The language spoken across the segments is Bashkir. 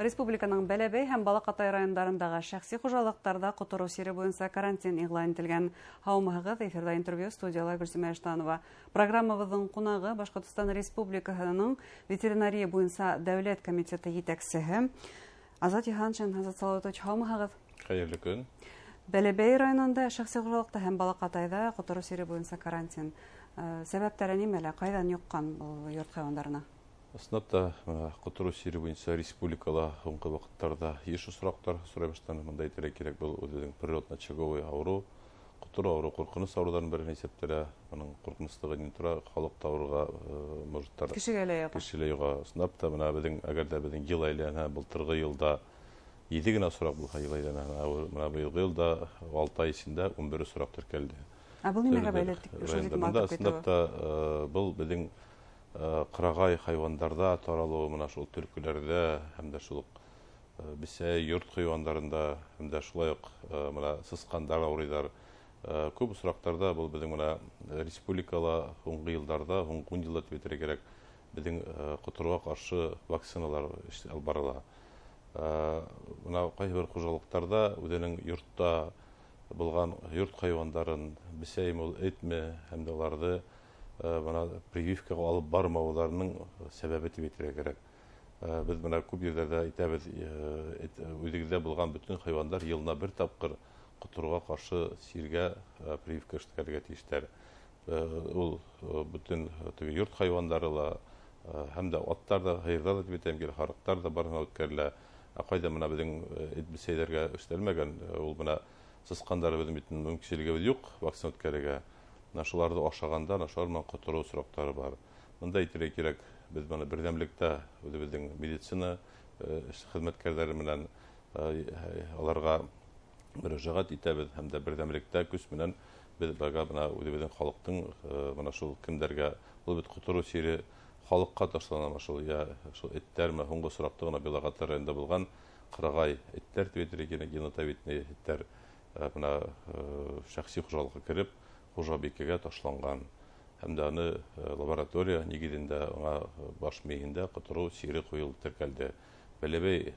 Республиканың Бәләбәй һәм Балаҡатай райондарындағы шәхси хужалыҡтарҙа ҡотороу сире буйынса карантин иғлан ителгән. Һаумыһығыҙ, эфирҙа интервью, студияла Гөлсөмә Ыштанова. Программабыҙҙың ҡунағы Башҡортостан Республикаһының ветеринария буйынса дәүләт комитеты етәксеһе Азат Йыһаншин. Азат Салаватович, һаумыһығыҙ. Хәйерле көн. Бәләбәй районында шәхси хужалыҡта һәм Балаҡатайҙа ҡотороу сире буйынса карантин. Сәбәптәре нимәлә? Ҡайҙан йоҡҡан был йорт хайуандарына? Ысынлап та, ҡотороу сире буйынса республикала һуңғы ваҡыттарҙа йыш осраҡтар осрай башланы. Бында әйтергә кәрәк, был үҙенең природно-очаговый ауырыу. Ҡотороу ауырыу ҡурҡыныс ауырыуҙарҙың береһенә иҫәптәлә. Уның ҡурҡыныслығы ни тора, халыҡ та ауырыуға может Кешегә лә йоға. Кешегә лә йоға. Ысынлап та, бына беҙҙең, әгәр ҙә беҙҙең йыл әйләнә, былтырғы йылда 7 генә осраҡ булһа, йыл әйләнә, бына быйылғы йылда 6 ай эсендә 11 осраҡ теркәлде. Ә был нимәгә бәйле? Бында ысынлап та, был беҙҙең ҡырағай хайуандарҙа таралыуы, бына шул төлкөләрҙә һәм дә шул уҡ бесәй, йорт хайуандарында, һәм дә шулай уҡ бына сысҡандар ауырыйҙар. Күп осраҡтарҙа был беҙҙең бына республикала һуңғы йылдарҙа, һуңғы 10 йылда тип әйтергә кәрәк, беҙҙең ҡотороуға ҡаршы вакциналар алып барыла. Бына ҡайһы бер хужалыҡтарҙа үҙенең йортта булған йорт хайуандарын, бесәйме ул, этме, һәм дә уларҙы бына прививкаға алып бармауҙарының сәбәбе тип әйтергә кәрәк. Беҙ бына күп ерҙәрҙә әйтәбеҙ, үҙегеҙҙә булған бөтөн хайуандар йылына бер тапҡыр ҡотороуға ҡаршы сиргә прививка эшләргә тейештәр. Ул бөтөн теге йорт хайуандары ла, һәм дә аттар ҙа, һыйырҙар ҙа тип әйтәм килә, һарыҡтар ҙа барыһына үткәрелә. Ә ҡайҙа бына беҙҙең эт бесәйҙәргә эшләнмәгән, ул бына сысҡандар беҙҙең бит мөмкинселегебеҙ юҡ вакцина үткәрергә. Бына шуларҙы ашағанда, бына шулар менән ҡотороу осраҡтары бар. Бында әйтергә кәрәк, беҙ бына берҙәмлектә үҙебеҙҙең медицина хеҙмәткәрҙәре менән аларға мөрәжәғәт итәбеҙ һәм дә берҙәмлектә көс менән беҙ бага бына үҙебеҙҙең халыҡтың бына шул кемдәргә был бит ҡотороу сире халыҡҡа ташлана, бына шул я шул эттәр менән һуңғы осраҡта ғына Белағатар районында булған ҡырағай эттәр тип әйтергә кәрәк, генотовидный эттәр бына шәхси хужалыҡҡа кереп хужабикәгә ташланған. Һәм дә аны лаборатория нигеҙендә уңа баш мейеһендә ҡотороу сире ҡуйылып теркәлде. Бәләбәй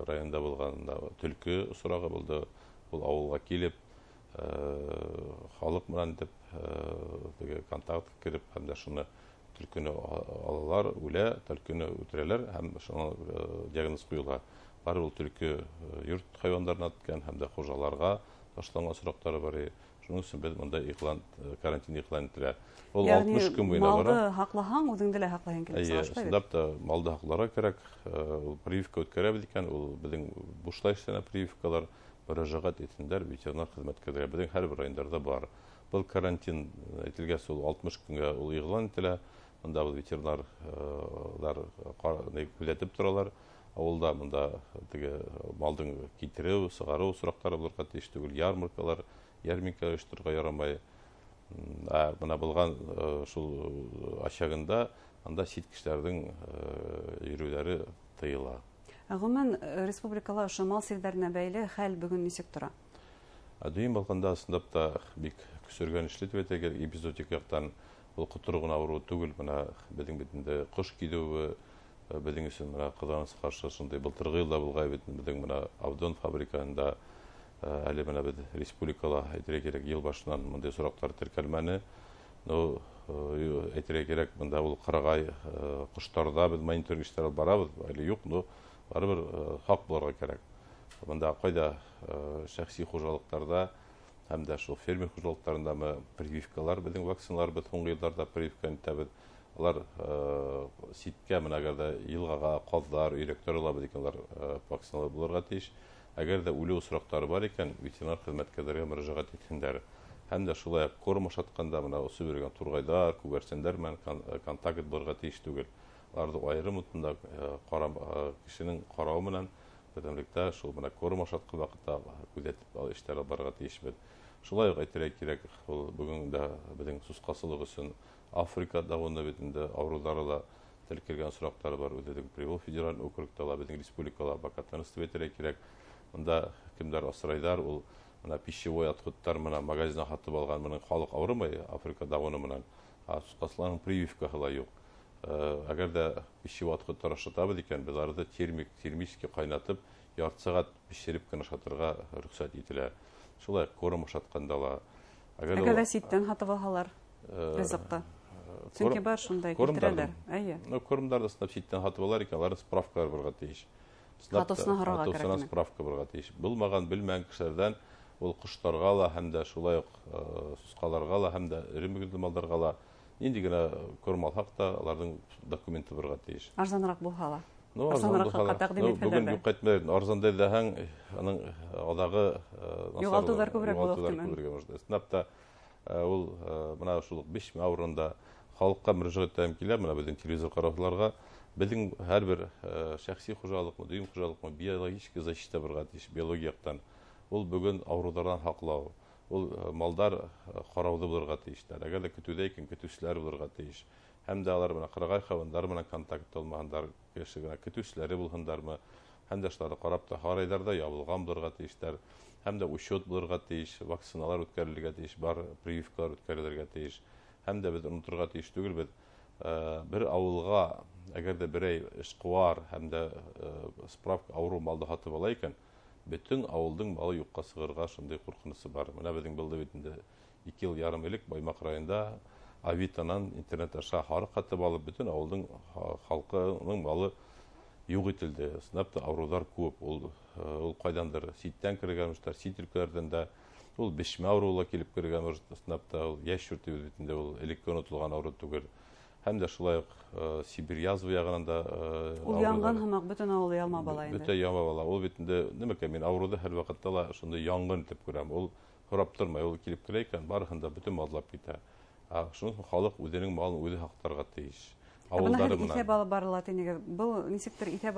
районында булғанда төлкө осрағы булды. Ул ауылға килеп, халыҡ менән тип, теге контактҡа кереп, һәм дә шуны төлкөнө алалар, үлә, төлкөнө үтерәләр һәм шуны диагноз ҡуйыла. Бар ул төлкө йорт хайуандарына еткән һәм дә хужаларға ташланған осраҡтары бар. Шуның өсөн беҙ бында карантин иғлан ителә. Ул Ягъни 60 көн буйына бара. Малды һаҡлаһаң, үҙеңде лә һаҡлайһың килеп Эйе, сыға шулай бит? ысынлап та малды һаҡларға кәрәк. Ул прививка үткәрәбеҙ икән, ул беҙҙең бушлай эшләнә прививкалар, мөрәжәғәт итһендәр ветеринар хеҙмәткәрҙәргә. Беҙҙең һәр бер райондарҙа бар. Был карантин әйтелгәс, ул 60 көнгә ул иғлан ителә. Бында был ветеринарҙар күҙәтеп торалар. Ауылда бында теге малдың китереү, сығарыу осраҡтары булырға тейеш түгел, ярмаркалар, ярминкә ойошторорға ярамай. Ә бына булған шул ашағында анда сит кешеләрҙең йөрөүҙәре тыйыла. Ә ғөмүмән, республикала ошо мал сирҙәренә бәйле хәл бөгөн нисек тора? Ә дөйөм алғанда ысынлап та бик көсөргәнешле тип әйтергә кәрәк, эпизоотик яҡтан был ҡотороу ғына ауырыу түгел, бына беҙҙең бит инде ҡош киҙеүе, беҙҙең өсөн бына ҡыҙғаныс ҡаршы шундай былтырғы йылда булған бит беҙҙең бына Авдон фабрикаһында, әле бына беҙ республикала әйтергә кәрәк, йыл башынан бындай осраҡтар теркәлмәне. Но әйтергә кәрәк, бында ул ҡырағай ҡоштарҙа беҙ мониторинг эштәре алып барабыҙ, әле юҡ, но барыбер һаҡ булырға кәрәк. Бында ҡайҙа шәхси хужалыҡтарҙа һәм дә шул фермер хужалыҡтарындамы прививкалар, беҙҙең вакциналар, беҙ һуңғы йылдарҙа прививка итәбеҙ. Улар ситкә, бына әгәр ҙә йылғаға ҡаҙҙар, өйрәктәр алабыҙ икән, улар вакциналар булырға тейеш. Әгәр ҙә үлеү осраҡтары бар икән, ветеринар хеҙмәткәрҙәргә мөрәжәғәт итһендәр. Һәм дә шулай уҡ корм ашатҡанда бына осоп йөрөгән турғайҙар, күгәрсендәр менән контакт булырға тейеш түгел. Уларҙы айырым утында кешенең ҡарауы менән берҙәмлектә шул бына корм ашатҡан ваҡытта күҙәтеп эштәр алып барырға тейешбеҙ. Шулай уҡ әйтергә кәрәк, ул бөгөн дә беҙҙең сусҡасылыҡ өсөн Африка дауында бит инде ауырыуҙары ла теркәлгән осраҡтары бар. Үҙебеҙҙең Приволжский федераль округта ла, беҙҙең республикала пока тыныс тип әйтергә кәрәк. Бында кемдәр асрайҙар, ул бына пищевой отходтар менән магазиндан һатып алған, бының халыҡ ауырымай Африка дауыны менән. Ә сусҡасыларның прививкаһы ла юҡ. Әгәр дә пищевой отходтар ашатабыҙ икән, беҙ уларҙы термически ҡайнатып, ярты сәғәт бешереп кенә ашатырға рөхсәт ителә. Шулай корм ашатҡанда ла. Әгәр ҙә ситтән һатып алһалар ризыҡты. Сөнки бар шундай килтерәләр. Эйе. Ну, кормдарҙы ысынлап ситтән һатып алар икән, алар справкалар булырға тейеш. Һатыусына һорарға кәрәк. Һатыусына справка булырға тейеш. Булмаған, белмәгән кешеләрҙән ул ҡоштарға ла, һәм дә шулай уҡ сусҡаларға ла, һәм дә эре мөгөҙлө малдарға ла ниндәй генә корм алһаҡ та, уларҙың документы булырға тейеш. Арзаныраҡ булһа ла. Ну, арзан булһа ла. Бөгөн юҡ әйтмәйем, арзан дәһәң, аның аҙағы юғалтыуҙар күберәк булыр. Ысынлап та ул бына шул бешмә ауырында халыҡҡа мөрәжәғәт итәм килә, бына беҙҙең телевизор ҡараусыларға, беҙҙең һәр бер шәхси хужалыҡмы, дөйөм хужалыҡмы биологический защита булырға тейеш, биологик яҡтан. Ул бөгөн ауырыуҙарҙан һаҡлау, ул малдар ҡарауҙы булырға тейештәр. Әгәр ҙә көтөүҙә икән, көтөүселәр булырға тейеш. Һәм дә алар бына ҡырағай хайуандар менән контактта булмаһындар, кеше генә көтөүселәре булһындармы, һәм дә шуларҙы ҡарап та һарайҙарҙа ябылған булырға тейештәр, һәм дә учет булырға тейеш, вакциналар үткәрелергә тейеш, бар прививкалар үткәрелергә тейеш. Һәм дә беҙ оноторға тейеш түгел, беҙ бер ауылға әгәр ҙә берәй эшҡыуар һәм дә справка ауырыу малды һатып ала икән, бөтөн ауылдың малы юҡҡа сығырға шундай ҡурҡынысы бар. Бына беҙҙең булды бит инде 2 йыл ярым элек Баймаҡ районында Авитанан интернет аша һарыҡ һатып алып, бөтөн ауылдың халҡының малы юҡ ителде. Ысынлап та ауырыуҙар күп. Ул ҡайҙандыр ситтән кергән, сит өлкәләрҙән дә, ул бешмә ауырыуы ла килеп кергән, ысынлап та ул йәш йорт тибеҙ бит инде, ул элекке онотолған ауырыу түгел. Һәм дә шулай уҡ Сибир язва яғынан да ул янған һымаҡ бөтөн ауылды ялмап ала инде. Бөтә ялмап ала. Ул бит инде нимәкәй, мин ауырыуҙы һәр ваҡытта ла шундай янғын итеп күрәм. Ул һорап тормай, ул килеп керә икән, барыһын да бөтөн маллап китә. Ә шуның өсөн халыҡ үҙенең малын үҙе һаҡларға тейеш. Ауылдары менән. Иҫәп алып барыла тинегеҙ. Был нисектер иҫәп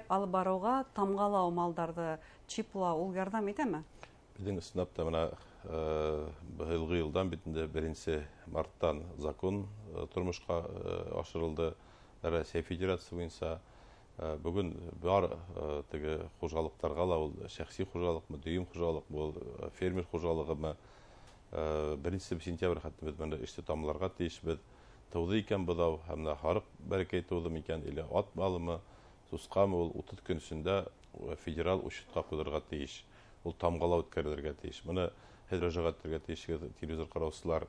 алып барыуға тамғалау малдарҙы чиплау ул ярҙам итәме? Беҙҙең ысынлап та бына быйылғы йылдан бит инде 1 марттан закон тормошҡа ашырылды Россия Федерацияһы буйынса. Бөгөн бар теге хужалыҡтарға ла, ул шәхси хужалыҡмы, дөйөм хужалыҡмы, ул фермер хужалығымы, 1 сентябрь хәтле беҙ бында эште тамамларға тейешбеҙ. Тыуҙы икән быҙау, һәм дә һарыҡ бәрәкәй тыуҙы микән, или ат малымы, сусҡамы, ул 30 көн эсендә федерал учетҡа ҡуйылырға тейеш. Ул тамғалау үткәрелергә тейеш. Быны һеҙ мөрәжәғәт итергә тейешһегеҙ, телевизор ҡараусылар,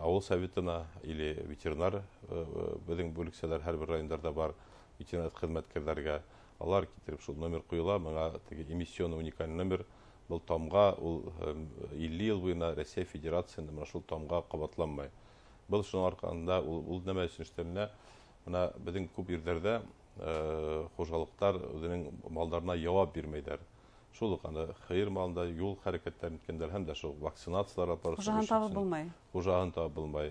ауыл советына или ветеринар, беҙҙең бүлексәләр һәр бер райондарҙа бар, ветеринар хеҙмәткәрҙәргә алар китереп шул номер ҡуйыла, быға теге эмиссионный уникальный номер, был тамға ул 50 йыл буйына Россия Федерацияһында бына шул тамға ҡабатланмай. Был шуның арҡаһында ул нәмә өсөн эшләнелә? Бына беҙҙең күп ерҙәрҙә хужалыҡтар үҙенең малдарына яуап бирмәйҙәр. Шул уҡ аны һыйыр малында юл хәрәкәттәрен иткәндәр һәм дә шул вакцинациялар алып барыу Хужаһын табып булмай. Хужаһын табып булмай.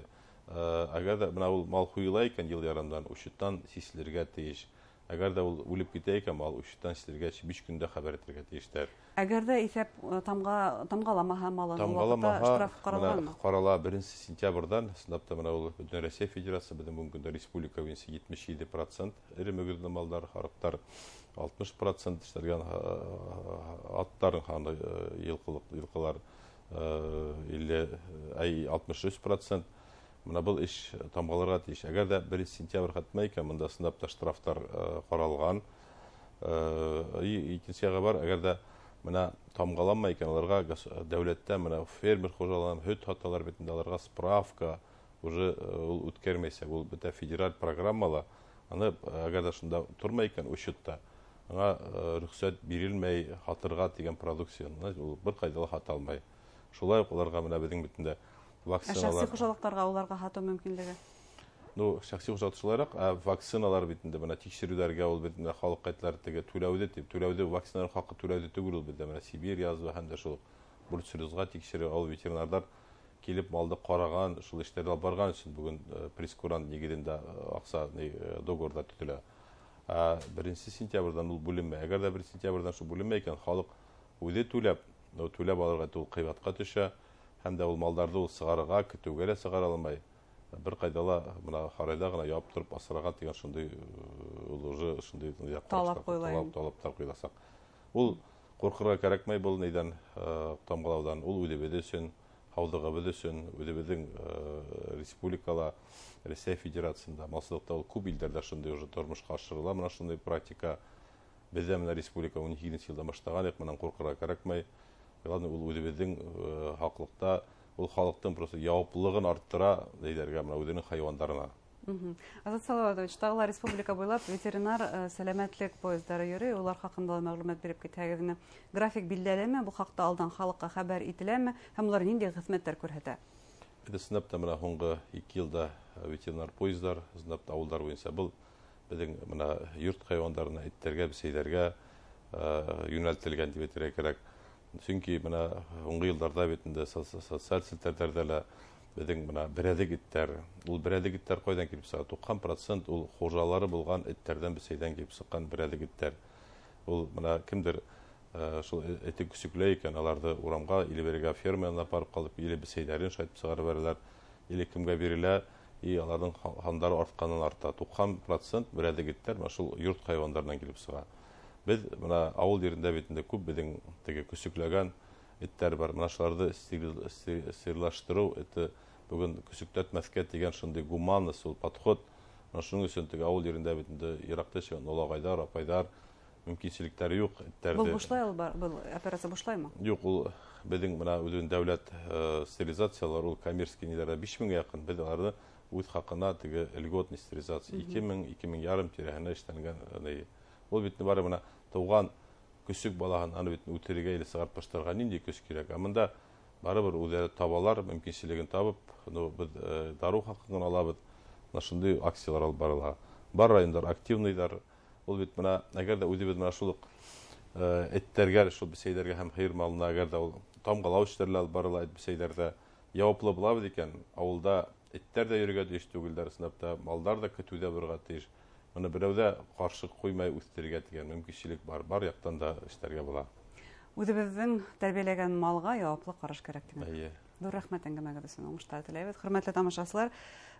Әгәр ҙә бына ул мал ҡуйыла икән, йыл ярымдан учеттан сиселергә тейеш. Әгәр ҙә ул үлеп китә икән, мал учеттан сиселергә 5 көндә хәбәр итергә тейештәр. Әгәр ҙә иҫәп тамғаламаһа малын, ул ваҡытта Тамғаламаһа, штраф ҡаралғанмы? Бына ҡарала 1 сентябрҙән, ысынлап та бына ул бөтөн Россия Федерацияһы, беҙҙең бөгөнгө көндә республика буйынса 77% эре мөгөҙлө малдар, һарыҡтар 60% эшләгән, аттар, йылҡылар, 63%. Бына был эш тамғаларға тейеш. Әгәр ҙә 1 сентябрь хәтмәй икән, бында ысынлап та штрафтар ҡаралған. Икенсе яғы бар, әгәр ҙә бына тамғаланмай икән, уларға дәүләттә бына фермер хужалығынан һөт һаталар бит инде, уларға справка уже ул үткәрмәйсә, ул бөтә федераль программала, аны әгәр ҙә шунда тормай икән учетта, аңа рөхсәт бирелмәй һатырға тигән продукцияны ул бер ҡайҙа ла һата алмай. Шулай уҡ уларға бына беҙҙең бит инде вакциналар. Ә шәхси хужалыҡтарға уларға һатыу мөмкинлеге? Ну, шәхси хужалыҡ шулайыраҡ, ә вакциналар бит инде бына тикшереүҙәргә ул бит инде халыҡ әйтәләр теге түләүҙе тип, түләүҙе вакциналар хаҡы түләүҙе түгел ул беҙҙә бына Сибирь язва һәм дә шул бруцеллезға тикшереү, ул ветеринарҙар килеп малды ҡараған, шул эштәрҙе алып барған өсөн бөгөн прейскурант нигеҙендә аҡса, договорҙар төҙөлә. Ә 1 сентябрҙән ул бүленмәй. Әгәр ҙә 1 сентябрҙән шул бүленмәй икән, халыҡ үҙе түләп, түләп алырға ул ҡыйбатҡа төшә, һәм дә ул малдарҙы ул сығарырға, көтөүгә лә сығара алмай. Бер ҡайҙа ла бына һарайҙа ғына ябып тороп асрарға тигән шундай, ул уже шундай Талап ҡуйыла инде. талаптар ҡуйыласаҡ. Ул ҡурҡырға кәрәкмәй был нейҙән, тамғалауҙан, ул үҙебеҙ өсөн, һаулығыбыҙ өсөн, үҙебеҙҙең республикала, Рәсәй Федерацияһында, малсылыҡта ул күп илдәрҙә шундай уже тормошҡа ашырыла, мына шундай практика. Беҙҙә мына республика 18 йылдан башлаған, бынан ҡурҡырға кәрәкмәй. Главное, ул үҙебеҙҙең хаҡлыҡта, ул халыҡтың просто яуаплылығын арттыра, әйҙәргә, мына үҙенең хайуандарына. Азат Салаватович, тағы ла республика буйлап ветеринар сәләмәтлек поездары йөрөй, улар хаҡында ла мәғлүмәт биреп китһәгеҙ ине. График билдәлеме, был хаҡта алдан халыҡҡа хәбәр ителәме һәм улар ниндәй хеҙмәттәр күрһәтә? Беҙ ысынлап та мына һуңғы 2 йылда ветеринар поездар, ысынлап та ауылдар буйынса был беҙҙең мына йорт хайуандарына, эттәргә, бесәйҙәргә йүнәлтелгән тип әйтергә кәрәк. Сөнки мына һуңғы йылдарҙа бит инде социаль селтәрҙәрҙә лә беҙҙең мына берәҙек эттәр, ул берәҙек эттәр ҡайҙан килеп сыға? 90% ул хужалары булған эттәрҙән, бесәйҙән килеп сыҡҡан берәҙек эттәр. Ул мына кемдер шул эте көсөкләй икән, аларҙы урамға или бергә ферма янына барып ҡалып, или бесәйҙәрен шайтып сығарып бәрәләр, или кемгә бирелә, и аларҙың һандары артҡандан арта. 90% берәҙек эттәр мына шул йорт хайуандарынан килеп сыға. Беҙ мына ауыл ерендә бит инде күп беҙҙең теге көсөкләгән эттәр бар. Мына шуларҙы стерилаштырыу, это бөгөн көсөкләтмәҫкә тигән шундай гуманность, ул подход. Мына шуның өсөн теге ауыл ерендә бит инде йыраҡта йәшәгән олағайҙар, апайҙар мөмкинселектәре юҡ эттәрҙе. Был бушлай ул бар, был операция бушлаймы? Юҡ, ул беҙҙең мына үҙенең дәүләт стерилизациялар, ул коммерческий ниләрҙә биш меңгә яҡын. Беҙ уларҙы үҙ хаҡына теге льготный стерилизация ике мең, ике мең ярым тирәһенә эшләнгән, ни. Ул бит бары мына тыуған көсөк балаһын аны бит үтерергә или сығарып ташларға ниндәй көс кәрәк? Ә бында барыбер үҙҙәре табалар, мөмкинселеген табып, ну, беҙ дарыу хаҡын ғына алабыҙ. Мына шундай акциялар алып барыла. Бар райондар активныйҙар. Ул бит мына әгәр ҙә үҙебеҙ мына шул уҡ эттәргә, шул бесәйҙәргә һәм һыйыр малына әгәр ҙә ул тамғалау эштәре лә алып барыла, эт бесәйҙәрҙә яуаплы булабыҙ икән, ауылда эттәр ҙә йөрөргә тейеш түгелдәр, ысынлап та малдар ҙа көтөүҙә булырға тейеш. Мына берәү ҙә ҡаршы ҡуймай үҫтерергә тигән мөмкинселек бар, бар яҡтан да эшләргә була. Үҙебеҙҙең тәрбиәләгән малға яуаплы ҡараш кәрәк тимәк. Эйе. Ҙур рәхмәт әңгәмәгеҙ өсөн, уңыштар теләйбеҙ. Хөрмәтле тамашасылар,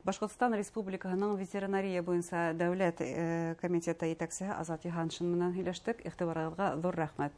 Башҡортостан Республикаһының ветеринария буйынса дәүләт комитеты етәксеһе Азат Йыһаншин менән һөйләштек. Иғтибарығыҙға ҙур рәхмәт.